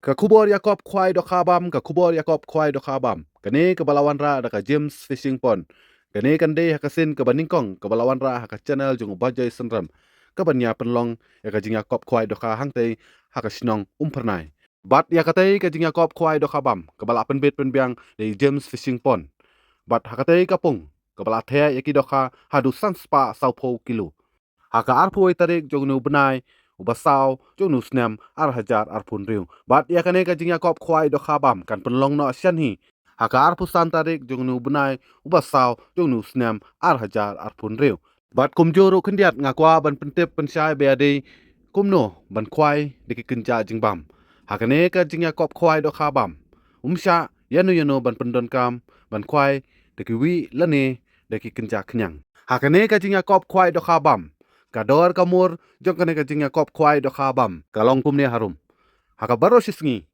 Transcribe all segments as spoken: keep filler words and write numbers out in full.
Ka khubor ïakop khwai dohkha bam, ka khubor ïakop khwai dohkha bam. Kane kaba la wanrah da ka James Fishing Pond. Kane kan dei ha ka sien kaba nyngkong kaba la wanrah ha ka channel jong u Bajoy Synrem, kaban ïa pynlong ïa ka jingïakop khwai dohkha hangtei ha ka shnong Umphyrnai. Bad ïa katei ka jingïakop khwai dohkha bam kaba la pynbit pynbiang da i James Fishing Pond. Bad ha katei ka pung kaba la theh ïa ki dohkha haduh san spah sawphew kilo. Ha ka arphew wei tarik jong une u bnai uba saw jong une u snem ar hajar arphew hynriew. Bad ïa kane ka jingïakop khwai dohkha bam kan pynlong noh shane hi ha ka arphew san tarik jong une u bnai uba saw jong une u snem ar hajar arphew hynriew. Bad kumjuh ruh khyndiat nga kwah ban pyntip pynshai ba ïadei kumno ban khwai da ki kynja jingbam ha kane ka jingïakop khwai dohkha bam. Um shah ïano ïano ban pyndonkam ban khwai da kiwei lane da ki kynja khñiang. Ha kane ka jingïakop khwai dohkha bam, ka dor ka mur jong kane ka jingïakop khwai dohkha bam ka long kumne harum. Ha ka baroh shi sngi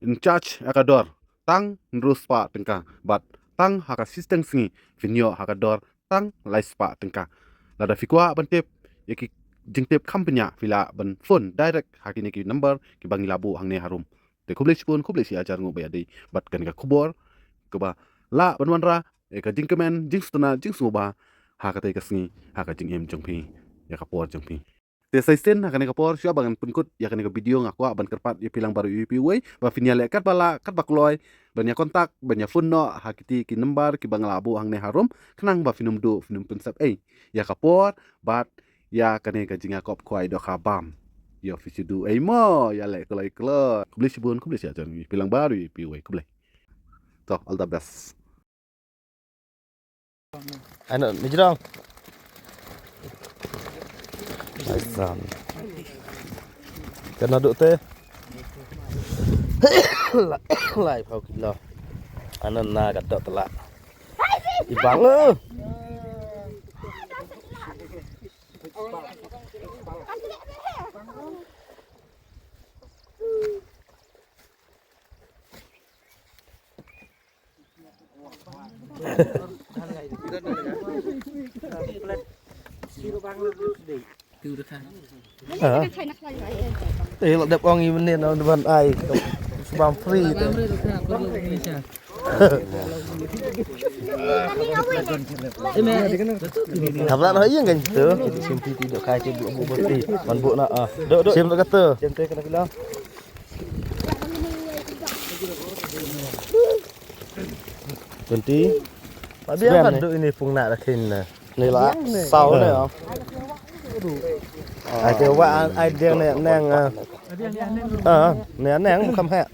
yn charge ïa ka dor tang hynriew spah tyngka, bad tang ha ka shiteng sngi phin ïoh ha ka dor tang lai spah tyngka. Lada phi kwah ban tip ïa ki jingtip kham bniah, phi lah ban phone direct ha kine ki number kiba ngi la buh hangne harum. Te khublei shibun, khublei shi hajar nguh ba ïadei bad kane ka khubor kaba lah ban wanrah ïa ka jingkmen, jingsngewtynnat, jingsngewbha ha katei ka sngi ha ka jingim jong phi, ïa ka por jong phi. Te sa shisien ha kane ka por, shuwa ba ngan pynkut ïa kane ka video, nga kwah ban kyrpad ïa phi lang baroh, ïa phi wei, ba phin ïaleh katba lah katba kloi ban ïa contact, ban ïa phone noh ha kiti ki number kiba nga la buh hangne harum, khnang ba phin ym duh, phin ym pynsep ei ïa ka por bad ïa kane ka jingïakop khwai dohkha bam. Ïa phi shu duh ei mo, ïaleh kloi kloi. Khublei shibun, khublei shi hajar nguh ïa phi lang baroh, ïa phi wei, khublei. To, all the best. Ano, ni jrong. Aisan. Kena duk te. Lai, lai pau kilo. Ano na ka dok telak. Ibang eh. Ha. Eh, la dep ong i menen na ban ai. Sebam free tu. Tabla no yang kan tu. Kita simpi ti dok kai ti bu bu bu ti. Man bu na ah. Dok dok. Sim dok kata. Sim te kena kilo. Twenty. Biang kan duk ini pung nak dah kin na. Ni lah. Sau ni ah. Ai ke wa ai dia ni neng ah. Ah, ni neng kam hek.